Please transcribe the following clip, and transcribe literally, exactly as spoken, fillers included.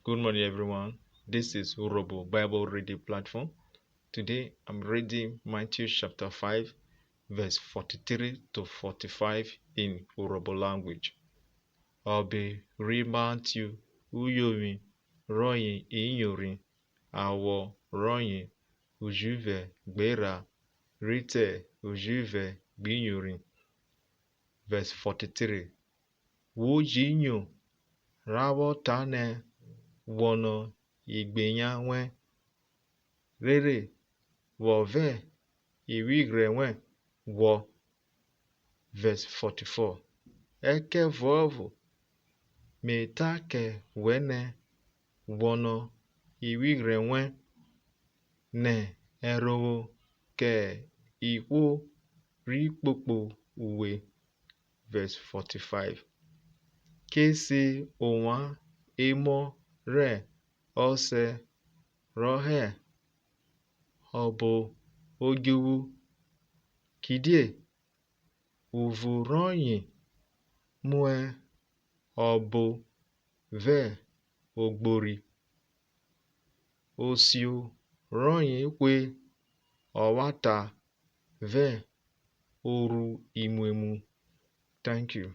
Good morning, everyone. This is Urhobo Bible Reading Platform. Today, I'm reading Matthew chapter five, verse forty-three to forty-five in Urhobo language. Ọbe ri Matthew, uyovwin rọyen iyori, awọ rọyen ujuvẹ gbe erha, rhi te ujuvẹ gbe iyori. Verse forty-three. Wo ji nyo ra vwọ tanẹ, guọnọ igbeyan wẹn, rere wọ vẹ ivwighrẹ wẹn ghwọ. Verse forty-four. Ẹkẹvuọvo me ta kẹ wẹ nẹ, guọnọ ivwighrẹ wẹn, nẹ ẹrhovwo kẹ ihwo ri kpokpo uwe. Verse forty-five. Ke se ovwan emọ rẹ Ọsẹ rọ hẹ ọbo odjuvwu, kidie uvo rọyen muẹ ọbo vẹ ogbori, osio rọyen hwe ọvwata vẹ oru imwemwu. Thank you.